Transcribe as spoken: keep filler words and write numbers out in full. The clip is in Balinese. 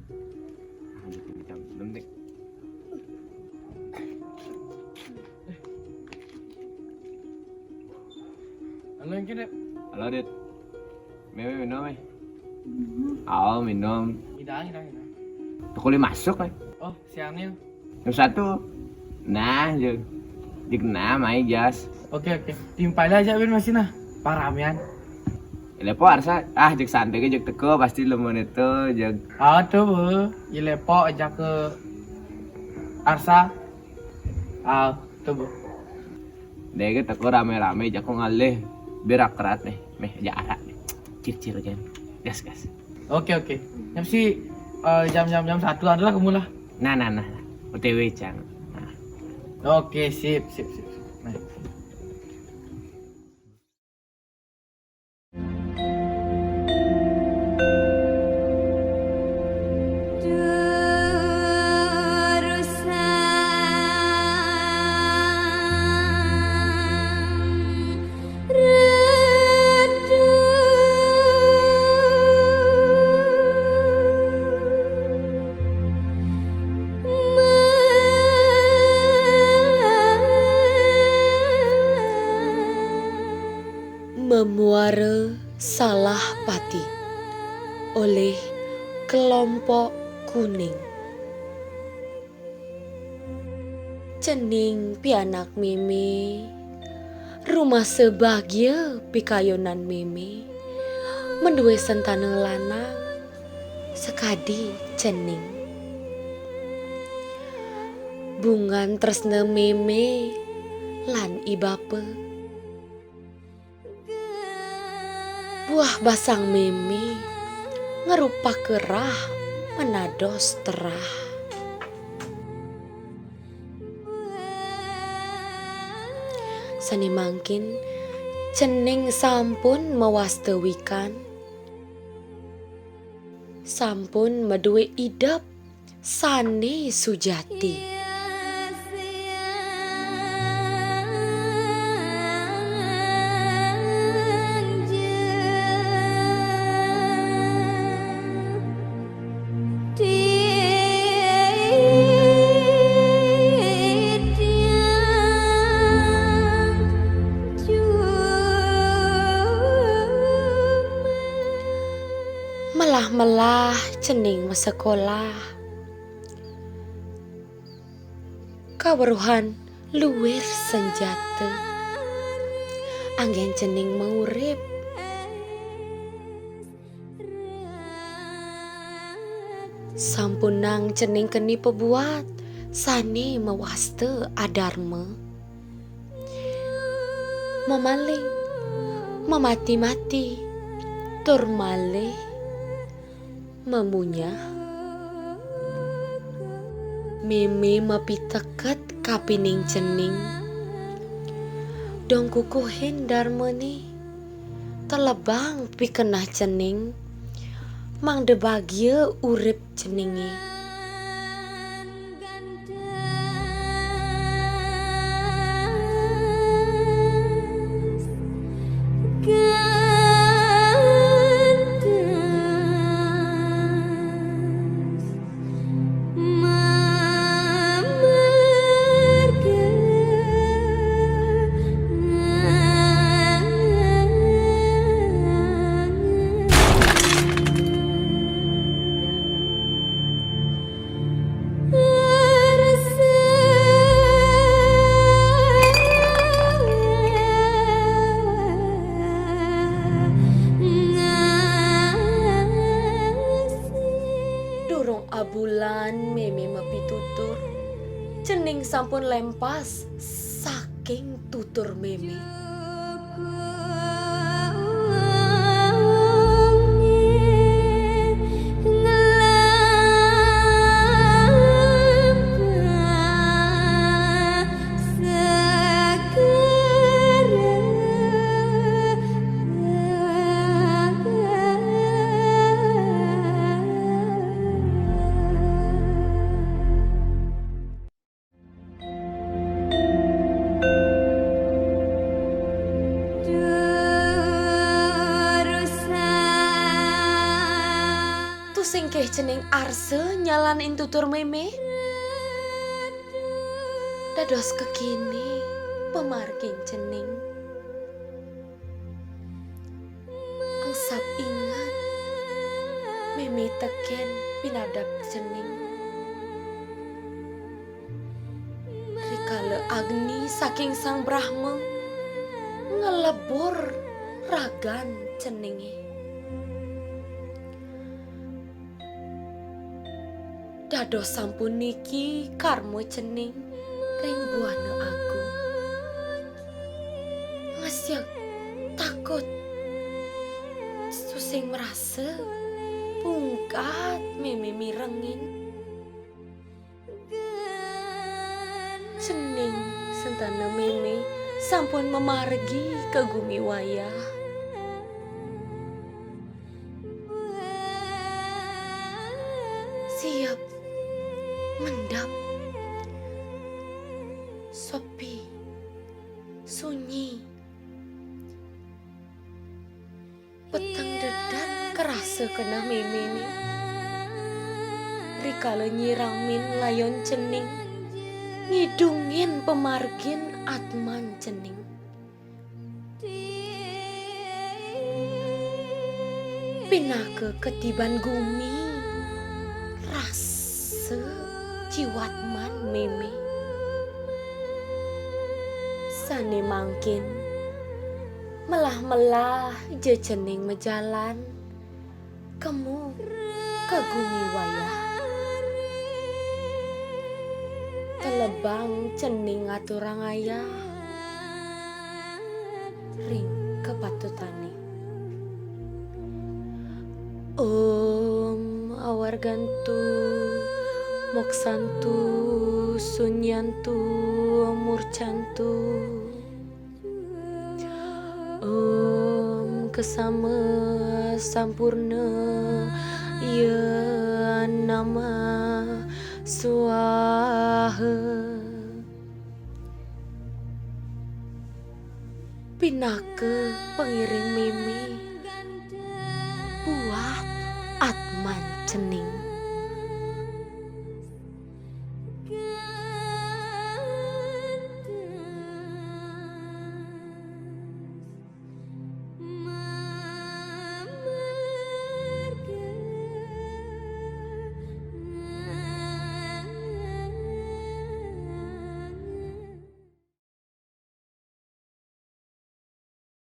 Lanjut, jam enam deh. Halo, yang kene. Halo, Dit. Mémé minum, eh. Oh, minum. Hidang, hidang, hidang. Teu kuli masuk, eh. Oh, siangnya. Jam satu. Nah, jeung jeung nah main jas. Oke, oke. Timpal aja, bin, masih nah. Paramean. Lepo arsa, ah, jeung santai, jeung teu kuli, pasti leumeun itu, jeung. Ah, tuh, Bu. Ieu lepo aja ke arsa. Ah, tuh, Bu. Deh, kita ku rame-rame, jaku ngalih. Berak kerat nih, meh, aja arak nih. Cil-cil kan. Gas, gas. Oke, oke. Jam si, eh, jam, jam, jam satu adalah kamu lah. Nah, nah, nah. O T W, Cang. Nah. Oke, sip, sip, sip, sip. Nah. Memuara Salah Pati oleh Kelompok Kuning. Cening pianak mémé, rumasa bagia pikayunan mémé, madué sentana lanang, sakadi cening. Bungan tresna mémé lan i bapa. Buah basang mémé ngarupa kerah manados terah. Sané mangkin, cening sampun mawasta wikan, sampun madué idep sané sujati. Melah-melah cening masekolah. Kaweruhan luir senjata. Anggén cening maurip. Sampunang cening keni pabuat sané mawasta adarma. Mamaling, mamati-mati, tur malih mamunyah. Mémé mapiteket kapining cening. Dong kukuhin darmané. Telebang pikenah cening. Mangda bagia urip ceningé. Durung abulan mémé mapitutur, cening sampun lempas saking tutur mémé. Singkih cening arsa nyalanin tutur mémé. Dados kékiné pamargin cening. Angsap inget, mémé tekén pinadap cening. Rikala agni saking Sang Brahma nglebur ragan ceningé. Dados sampun niki karma cening ring buana agung. Ngesyek takut, tusing marasa pungkat mémé mirengin. Cening sentana mémé sampun mamargi ka gumi wayah. Siep, mendep, sepi, sunyi. Peteng dedet karasa keneh méméné. Rikala nyiramin layon cening, ngidungin pamargin atman cening. Pinaka ketiban gumi, rasa jiwatman mémé. Sané mangkin, melah-melah ja cening majalan, kemu ka gumi wayah. Telebang cening aturang ayah ring kapatutané. Om awargantu, moksantu, sunyantu, murcantu. Om kesama sampurna ya nama swaha. Pinaka pangiring mémé buat atman cening.